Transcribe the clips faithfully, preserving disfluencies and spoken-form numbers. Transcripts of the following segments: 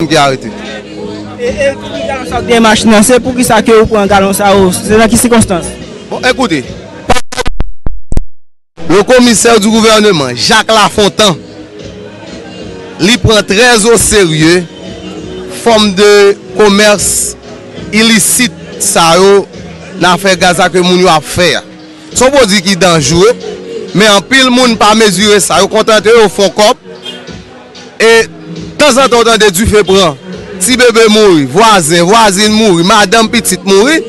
moun ki arete. E, e pri galon sa w te gen machin nan, se poukisa ke ou pran galon sa yo? Se nan ki sikonstans? Bon, écoutez, le commissaire du gouvernement, Jacques Lafontant, li pran trè o serye fòm de komès ilisit sa yo nan afè gaz la ke moun yo ap fè a. Se yon pwodui ki danjere, men anpil moun pa mezire sa. Yo kontante yo fè yon kòb, e tanzantan w tande dife pran, ti bebe mouri, vwazen, vwazin mouri, madanm, pitit mouri,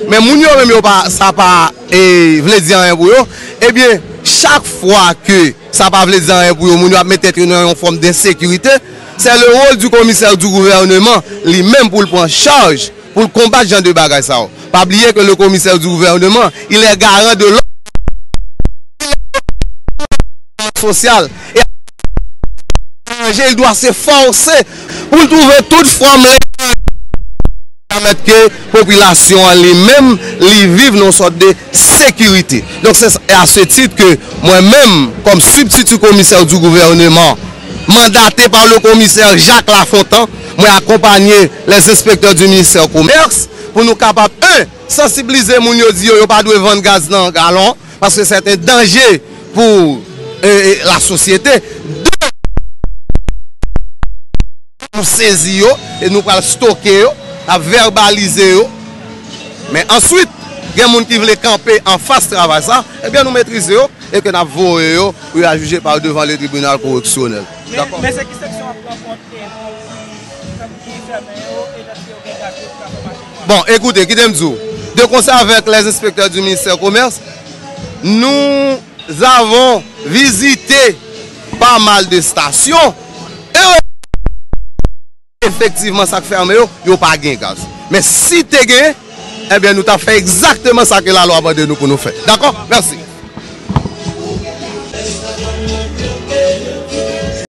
men moun yo menm yo pa, sa pa e, vle di anyen pou yo. Ebyen, chak fwa ke sa pa vle di anyen pou yo, moun yo ap met tèt yo nan yon fòm densekirite, c'est le rôle du commissaire du gouvernement, li menm pou l pran chaj, pou l konbat jan de bagay sa yo. Pa bliye ke le commissaire du gouvernement, il est garant de l'ordre social. E aranje, il doit se forcer pou l twouve tout fòm lè pèmèt ke popilasyon an li menm, li viv nan yon sòt de sekirite. Donk, se a se tit ke mwen menm, kòm substitut commissaire du gouvernement, mandaté par le commissaire Jacques Lafontant, mwen akonpanye les inspecteurs du ministère commerce pou nou kapab, un, sansiblize moun yo, di yo, yo pa dwe vann gaz nan galon, paske c'est un danger pour, euh, la société. De, nou sezi yo e nou pral stoke yo, n ap vèbalize yo. Men answit, gen moun ki vle kanpe anfas travay sa, ebyen nou metrize yo e ke n ap voye yo pou yo al jije pa yo devan le tribinal koreksyonèl. Dakò? Men se ki seksyon w ap pran kont e moun ki fèmen yo e lòt ki yo gen gaz yo pou ka fè machin nwa? Bon, écoutez, kite m di w. De concert avec les inspecteurs du ministère commerce, nous avons visité pas mal de stations. E efektivman, sa k fèmen yo, yo pa gen gaz. Men si te gen, ebyen, nou t ap fè egzakteman sa ke lalwa mande nou pou nou fè. Dakò? Mèsi.